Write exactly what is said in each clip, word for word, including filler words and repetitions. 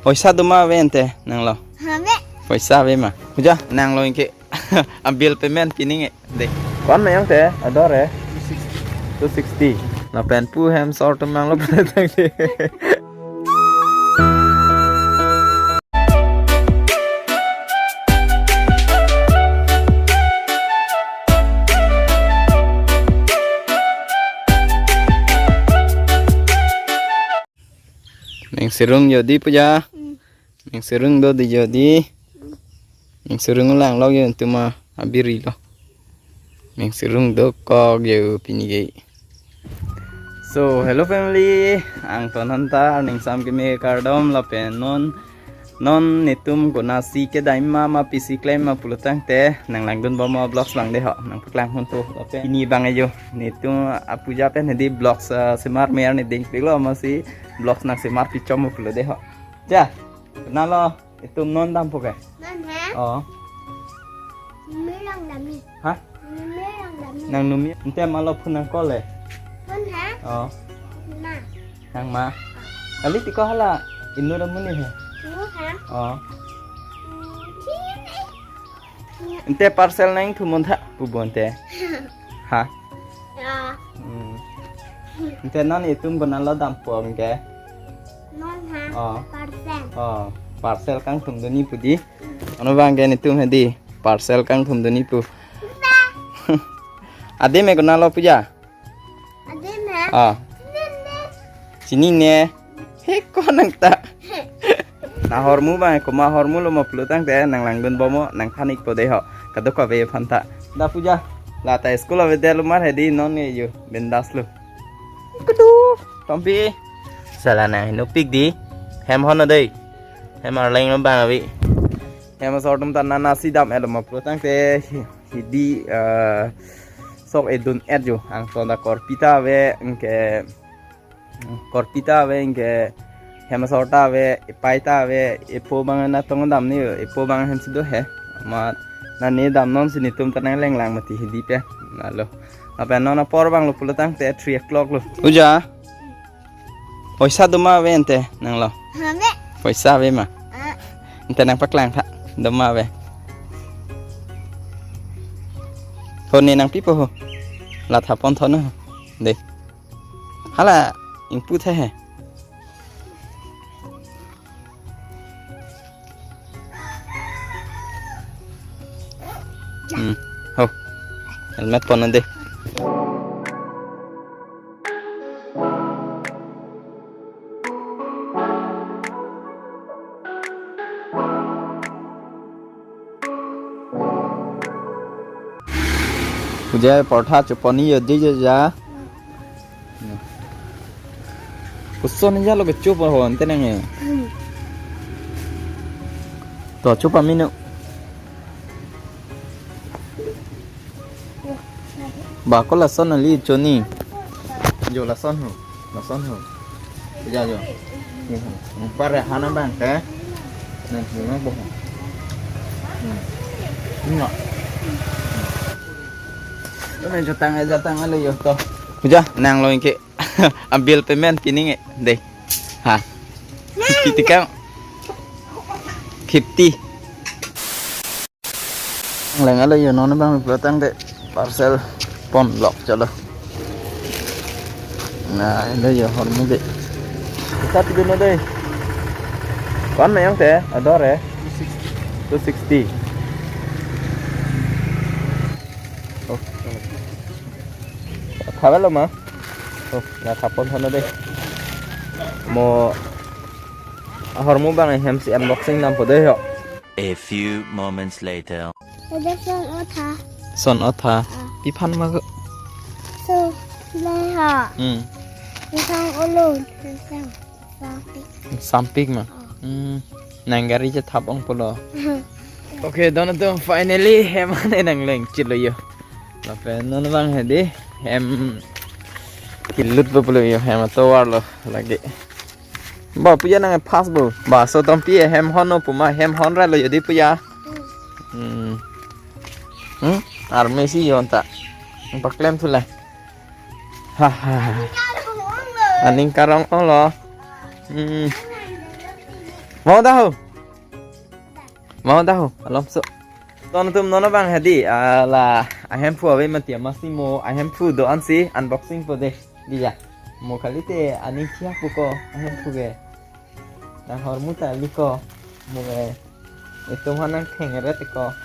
Poisa doma ave ante nanglo. Ave. Poisa ave ma? Puja, nanglo anke a bill payment pining e. De. Kosonma yang te, ador e? Two sixty. Lapen pu hem sor atum nanglo pule tangte. Ning sirung jodi Puja. Hmm. Ning sirung do di jodi. Hmm. Ning sirung lang lo yo tuma abiri lo. Ning sirung dokok yo pini ke. So, hello family. Angton hanta ning sam keme kardom lapen non non netum konasi kedam ma ma pisi klem ma pulo tangte nang langdun bom vlogs lang de ho, nang paklang hon to lapen pini bang ayo netum apuja pen hedi vlogs, ah, semar mer ne ding pilo masi vlogs nang semar pichom pulo de ho. Ja, nalo itum non dampo ke? Non ha? Oh. Numi lang dam ni. Ha? Numi lang dam ni. Nang numi. Ante malo phone nang call le? Phone ha? Oh. Ma. Nang ma. Kali tiko hala inut amonit he. Inut ha? Oh. Hmm, sini. Ante parcel nang thumontha pu bonte. Ha? Ya. Hmm. Ante non itum konatlo dampo anke? Non ha? Oh. Parcel. Oh, parcel kangthum doni pu di. Ono bang ke netum hedi parcel kangthum doni pu. Ba. Adim e konatlo Puja? Adim ha? Ah. Sini ne. Sini ne. He ko nang ta. Nang ahormu bang, komat ahormu lo ma pulo tangte nang langdun bom o, nang than ikpo de ho. Kadokave aphan ta. Da Puja. La ta school avedet lo mar hedi non ne yo. Bindas lo. Kudu. Tompi. Sala nang heno pik di. Hem hon dei. Hem arleng lo bang avi. Hem asor atum ta nana si dam-et lo ma pulo tangte hi-, hidi, eh, sok edun-et jo. Angton ta korpi ta ave anke, korpi ta ave anke, hem asor ta ave, epai ta ave, epo bang na tong dam ni, epo bang hem si do he. Amat nane dam non si netum ta nang leng lang mati hidi pe. Nalo. Lapen non apor bang lo pulo tangte three o'clock lo. Puja. Poisa doma ave ante nanglo. Ave. Poisa ave ma? Ah. Ante nang paklang tha. Doma ave. Ho ne nang pipo ho. La thapon thon ho. De. Hala ingpu the he. Hmm. Ho. Helmet pon ante. Puja portha chupon ni yo di ja ja. Koson ni jalo kechup ho ante nang e. Hmm. To chup amino. Ba ko lason ali choni. Jo lason ho. Lason ho. Ja jo. Par hana bang ke. Nang nang bo. Nang. Nang jatang jatang ale yo to. Puja nanglo anke. A bill payment pining e de. Ha. Fifty tikang. Fifty. Leng alo yo non bang pulo tangte parcel pon lok chalo. Na, alo yo hormu de. Kita tu dulu deh. Kosonma yang te, ador e? Two sixty. Oh. Thave lo ma? Oh, na thapon thano deh. Mo ahormu bang hem si unboxing dampo deh ho. A few moments later. Ada son otha. Son otha. Ah. Pi aphan ma ko? So, le ha. Hmm. Isang ulun. Isang. Sampik. Sampik ma? Ah. Hmm. Nang gari chethap ong pulo. Okay, don atum finally hem ane nang leng chit lo yo. Lapen non bang hedi hem kilut po pulo yo, hem atovar lo lagi. Ba puja nang fast bo. Ba so tom pi hem hon no puma hem hon ra lo yo di puja. Hmm. Hmm? Arme si yon ta. Paklem thula. Ha ha ha. Aning karong ong lo. Hmm. Mau dah ho. Mau dah ho. Alom so. Don atum non abang hedi, ah, la ahemphu ave mati, amatsi mo ahemphu do-an si unboxing po dei. Dia. Mo kalite aning thiak po ko ahemphu ke. Nang hormu ta liko. Mo ke. Itum hanang thengret ko.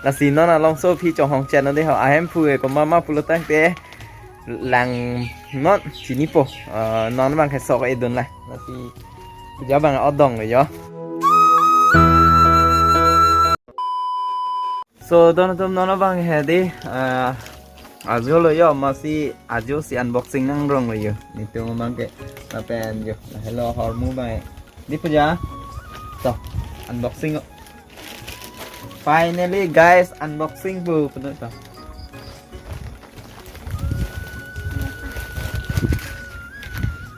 Lasi non along so aphi chonghong channel dei ho, ahemphu ke komat ma pulo tangte lang non chinipo. Eh, non abang ke sok edun la. Lasi puja abang odong lo yo. So, don atum non abang hedi, eh, ajo lo yo, amatsi ajo si unboxing nangrong lo yo. Nelitum abang ke, lapen yo, hello, hormu abang. Di puja. To, unboxing. Finally, guys, unboxing po, puno to.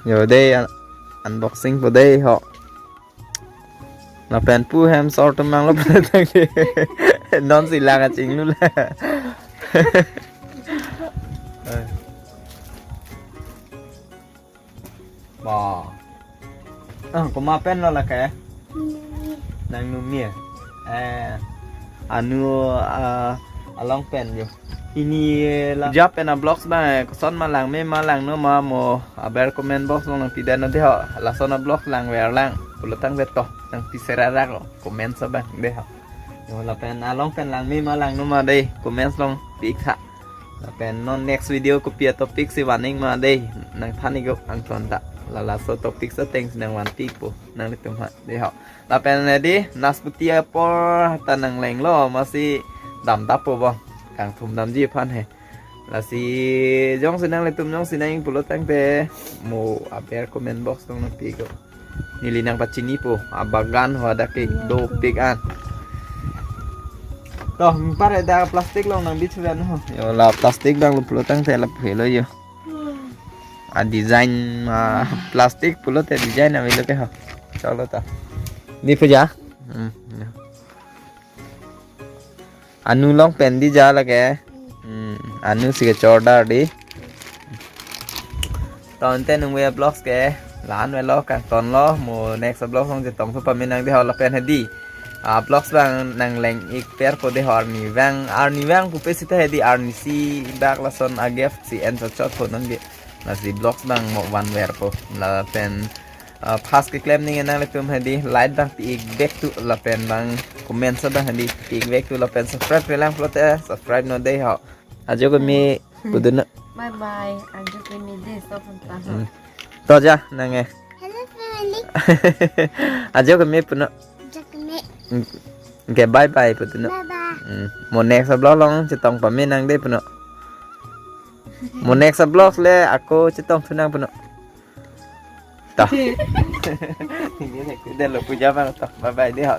Yo, dei, un-, unboxing po dei ho. Lapen pu hem sor tum nanglo pen tangte. Non si lang achinglu la. Ba. Ah, komat pen lo lake? Nang numia. Eh, anu, ah, along pen yo. Pini la. Jap pen a-vlogs abang, eh, koson ma lang me ma langno ma mo aber comment box along nangpidetnon dei ho. Lason a-vlogs langver lang. Pulo tangte to nangpi serarak lo. Comment sa abang dei ho. Yo, lapen along pen lang me ma langno ma dei. Comment along pi-ik tha. Lapen non next video kopi a-topic si warning ma dei. Nangthan-ik angton ta. La laso topic sa ateng si nangvanpi-ikpo. Nanglitum ha. Dei ho. Lapen hedi, nasputi apor ta nanglenglo, amatsi damtappo bo. Kangthum damji aphan he. Lasi jongsi nanglitum jongsi nang pulo tangte mo aber comment box along nangpi ko. Neli nangpachinipo, abagan ho adak ke dopik an. To, par dak plastic along nangbi churan ho. Yo la plastic abang lo pulo tangte lapu helo yo. A-design ma plastic pulote design avelo ke ho. Cholo ta. Di puja. Hmm, ya. Anu long pen di ja lake. Hmm, anu si kechor dar di. To ante nung ve vlogs ke la-an avelo, kangton lo, mo next vlog along chetongthu pame nang dei ho lapen hedi. Ah, vlogs abang nangleng-ik per po dei ho arnivang, arnivang pupe sita hedi arnisi bak lason a-gift si en chotchot po nang dei. Lasi vlogs abang mo vanver po. Lapen, ah, first keklem ning nanglitum hedi like abang pi-ik vek tu lapen abang comment sa abang hedi pi-ik vek tu lapen subscribe pe lang pulote subscribe non dei ho. Ajo kami pudun. Bye bye. Ajo kami dei so pun ta. Hmm. To ja nang eh. Hello family. Ajo kami puno. Ajo kami. Hmm. Oke, bye bye puno. Bye bye. Hmm. Mo next vlog along chetong pame nang dei puno. Mo next vlog le ako chetongthu nang puno. Ta. Ini nek dei lo puja abang to. Bye bye dei ho.